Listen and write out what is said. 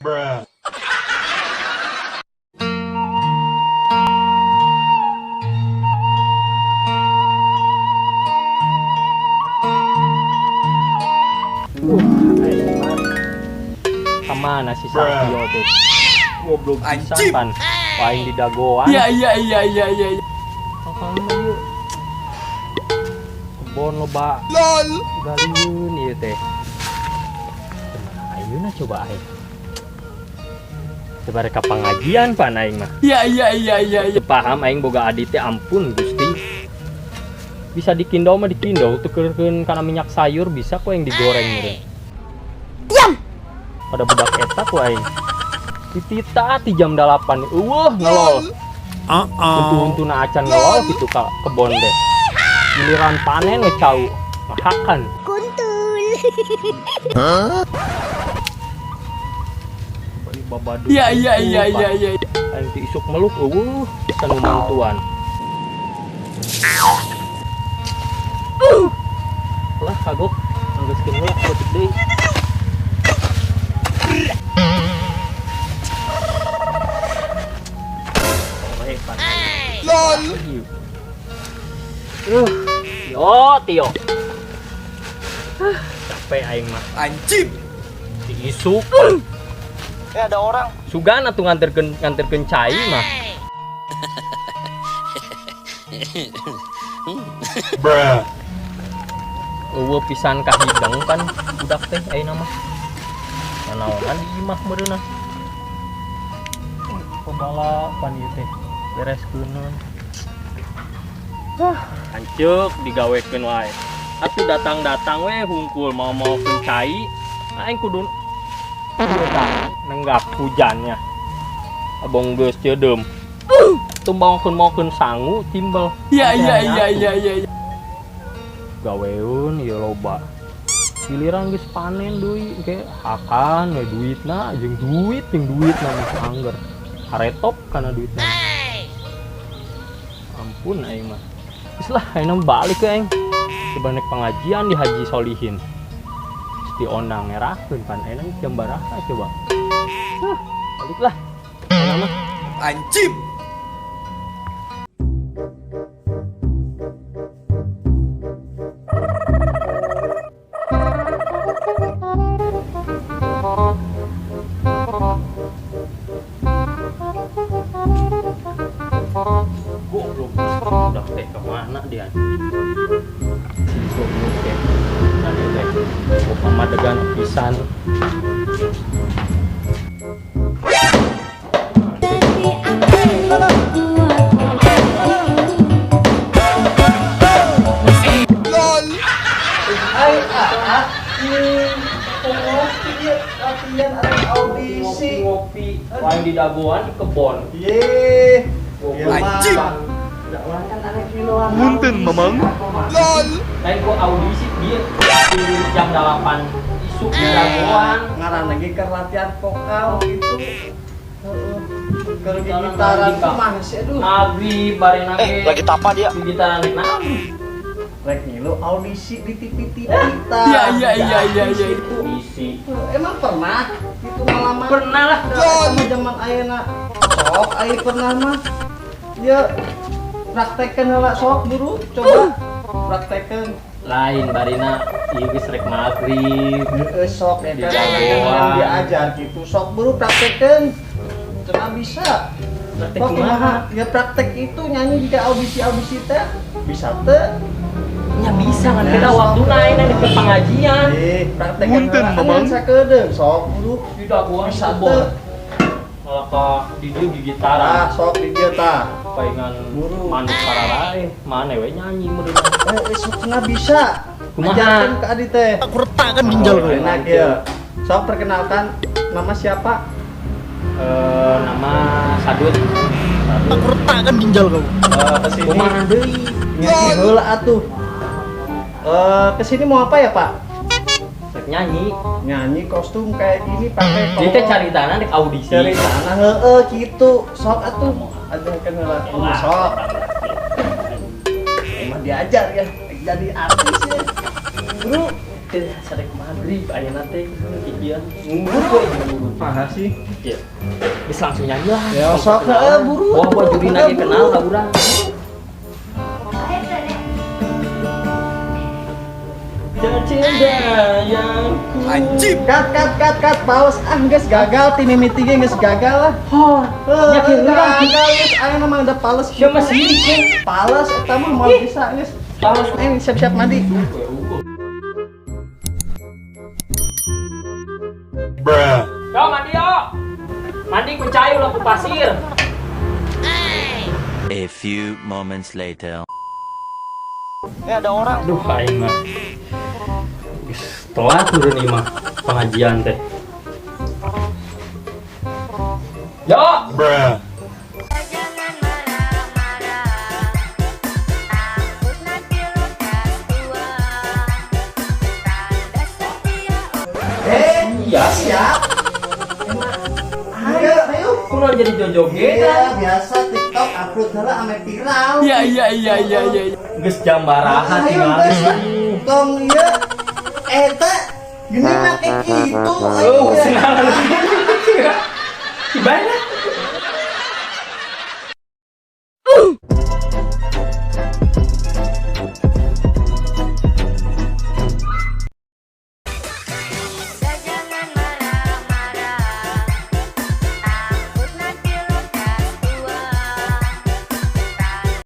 Bruh. Aing mah kamana si Sartio teh? Goblok pisan Anjing. pan. Aing di dagoan. Iya. Kang mah ieu. Kebon loba. LOL. Galiun ieu teh. Kumaha ayeuna coba aing? Coba rek ka pangajian pan aing mah. Iya. Teu paham aing boga adi teh, ampun Gusti. Bisa dikindau mah dikindau, tukeurkeun kana minyak sayur bisa kok yang digoreng meureun. Diam! Pada budak eta ku aing. Ditita ti jam 8 eueuh ngelol. Untu-untuna acan ngelol gitu ka kebon teh. Giliran panen we cau ngahakan. Kuntul. Babadu. Iya. Aing ti isuk meluk eueuh bisa nu mantuan. Lah kagok anggeuskeun heula leutik deui. LOL. Yo, Tio. Ah, capek aing mah. Anjing. Ti isuk. Eh, ada orang. Sugan atuh nganterkeun nganterkeun cai mah. Bruh. Eueuh pisan kahideng kan budak teh ayeuna mah. Nanaonan di imah meureunna. Pebala pan ieu teh bereskeun. Ah, anceuk digawekeun wae. Atuh datang-datang we hungkul mau-maukeun cai. Aing kudu ieu tah nenggak hujannya. Abong geus ceudeum. Tumbangkeun maukeun sangu timbel. Iya. Gaweun ieu loba. Giliran geus panen deui ke hakan we duitna jeung duitna mah angger. Haretop kana duitna. Ampun aing mah. Geus lah aing mah balik ke aing. Coba nek pengajian di Haji Solihin. Geus diondang ngerakeun pan aing jam baraha coba. Hah, balik lah. Aing mah. Anjing. Goblok. Udah teh kemana dia? Si goblok teh. Nah, dia teh. Pamadegan pisan. LOL. Hai, ah, ngopi ya, latihan ada audisi. Ngopi-ngopi. Lain di dagoan di kebon. Ye, Goblok. Anjing. Kan aneh kiloan. Punten, Mamang. LOL. Lain gua audisi dia di jam 8 isuk di dagoan. Ngaran lagi ke latihan vokal gitu. Heeh. Keur gitaran kumaha sih aduh. Maghrib bareng nage. Lagi tapa dia. Di gitaran rek naon? Rek ngilu audisi di TV-TV tah. Iya. Audisi. Emang pernah itu ngalaman? Pernah lah. Sama zaman ayeuna. Sok aya pernah mah. Ya praktekkeun heula sok buru coba praktekkeun. Lain barina ieu geus rek maghrib. Heeh sok Di eta dagoan. Diajar gitu sok buru praktekkeun. Cenah bisa. Praktek Sok kumaha? kumaha? Ya praktek itu nyanyi jika audisi-audisi teh bisa teh. Ya bisa kan Ya, beda sok. waktu naik ke pengajian. Eh, praktekkeun Punten, heula. Mamang. Kan sakedeung sok buru Di dagoan bisa kebon. teh. Malah ka di dieu gigitaran. Ah, sok di dieu tah. Palingan Buru. manuk pararae, mane we nyanyi meureun. Eh, sok cenah bisa. Kumaha? Ajarkeun ke adi teh. Aku retakkan ginjal kau. Enak ya. Sok perkenalkan nama siapa? Nama Sadut. Sadut. Aku retakkan ginjal kau. Kesini. Kumaha deui? Nyanyi heula atuh. Kesini mau apa ya, Pak? Rek nyanyi. Nyanyi kostum kayak gini pakai Jadi teh cari tanah rek audisi. Cari tanah heeh gitu. Sok atuh. Ajarkeun heula. Sok. Emang diajar ya, jadi artis ya. Bro, Teh sarek maghrib ayeuna teh kieu. Ngurut we ngurut. Mana sih? Iya. Bisa langsung nyanyi lah. Ya, sok, heeh, buru. Wah, wah juri lagi kenal ka urang. Cinta yang ku Anjing. Cut cut cut cut, pause. Ah, geus gagal ti mimiti ge geus gagal lah. Hor, Heuh, yakin urang. gagal geus ayeuna mah udah pales. Sia mah sirik kan. Pales eta mah moal bisa geus. Pales. Eh, siap-siap mandi. Yo mandi yo. Mandi ku cai ulah ku pasir. A few moments later. Eh, ada orang. Aduh aing mah. Geus telat turun ieu mah pengajian teh. Yo. Jangan marah-marah, takut nanti lekas tua. Tanda setia. Eh, Iya. siap. Ayo, ayo. Kunaon jadi jojogetan? Iya, biasa TikTok upload heula ame viral. Iya. Geus jam baraha Ayo, tinggal. geus lah. Tong ieu eta gini make kitu. Oh, senang. Gimana?